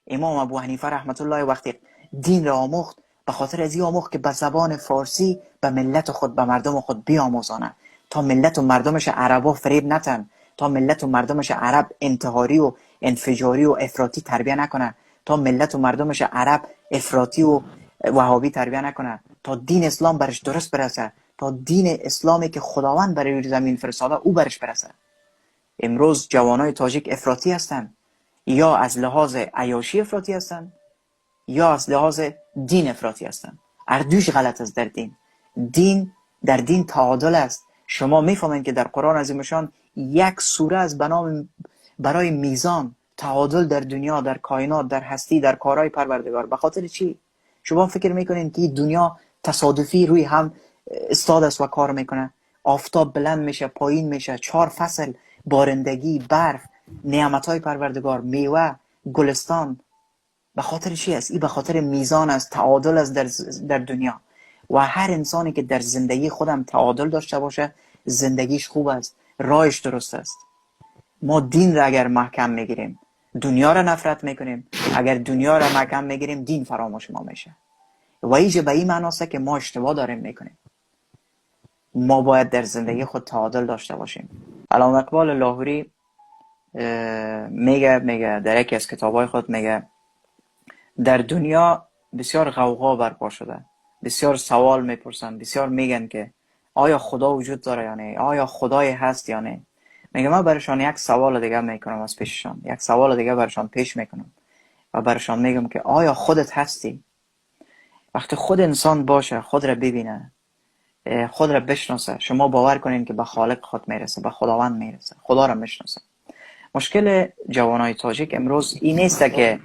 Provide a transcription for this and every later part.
امام ابو حنیفه رحمت الله وقتی دین را آموخت، به خاطر از این آموخت که به زبان فارسی به ملت خود، به مردم خود بیاموزانه، تا ملت و مردمش عربا فریب نتن، تا ملت و مردمش عرب انتحاری و انفجاری و افراطی تربیه نکنه، تا ملت و مردمش عرب افراطی و وهابی تربیه نکنه، تا دین اسلام برش درست برسه، تا دین اسلامی که خداوند برای زمین فرستاده او برش برسه. امروز جوانای تاجیک افراطی هستند، یا از لحاظ عیاشی افراطی هستند یا از لحاظ دین افراطی هستند. اردوش غلط است در دین. دین در دین تعادل است. شما میفهمید که در قرآن عظیمشان یک سوره از به نام برای میزان تعادل در دنیا، در کائنات، در هستی، در کارهای پروردگار. به خاطر چی؟ شما فکر میکنین که دنیا تصادفی روی هم استاد است و کار میکنه؟ آفتاب بلند میشه، پایین میشه، 4 فصل، بارندگی، برف، نعمتهای پروردگار، میوه، گلستان، به خاطر چی است؟ این به خاطر میزان است، تعادل است در دنیا. و هر انسانی که در زندگی خودم تعادل داشته باشه، زندگیش خوب است، راهش درست است. ما دین را اگر محکم میگیریم، دنیا را نفرت میکنیم. اگر دنیا را محکم میگیریم، دین فراموش ما میشه. و اینجا به این معناست که ما اشتباه داریم میکنیم. ما باید در زندگی خود تعادل داشته باشیم. علامه اقبال لاهوری میگه در یکی از کتابای خود میگه در دنیا بسیار غوغا برپا شده، بسیار سوال میپرسن، بسیار میگن که آیا خدا وجود داره یا نه، آیا خدای هست یا نه. میگه من برشان یک سوال دیگه میکنم از پیششان، یک سوال دیگه برشان پیش میکنم و برشان میگم که آیا خودت هستی؟ وقتی خود انسان باشه، خود را ببینه، خود را بشناسه، شما باور کنین که به خالق خود میرسه، به خداوند میرسه، خدا را میشناسه. مشکل جوانای تاجیک امروز این نیست که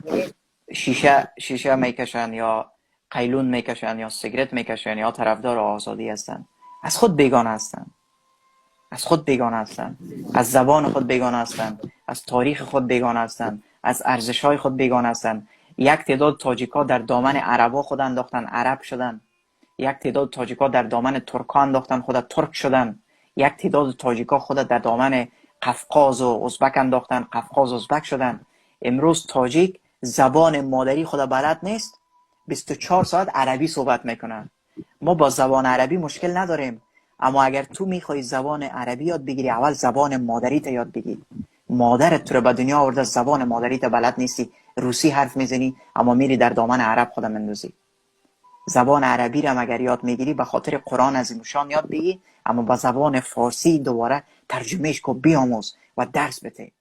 شیشه میکشن یا قیلون میکشن یا سیگرت میکشن یا طرفدار آزادی هستن. از خود بیگانه هستن، از خود بیگانه هستن، از زبان خود بیگانه هستن، از تاریخ خود بیگانه هستن، از ارزش‌های خود بیگانه هستن. یک تعداد تاجیک‌ها در دامن عربا خود انداختن، عرب شدن. یک تعداد تاجیک‌ها در دامن ترک‌ها انداختن، خود ترک شدن. یک تعداد تاجیک‌ها خود در دامن قفقاز و ازبک انداختن، قفقاز ازبک شدن. امروز تاجیک زبان مادری خود بلد نیست، 24 ساعت عربی صحبت میکنن. ما با زبان عربی مشکل نداریم، اما اگر تو میخوای زبان عربی یاد بگیری، اول زبان مادری تا یاد بگیر. مادرت تو رو به دنیا آورده، زبان مادری تا بلد نیستی، روسی حرف میزنی اما میری در دامن عرب خودم اندازی. زبان عربی را اگر یاد میگیری به خاطر قرآن عظیم شان یاد بگیر، اما با زبان فارسی دوباره ترجمهش کو، بیاموز و درس بده.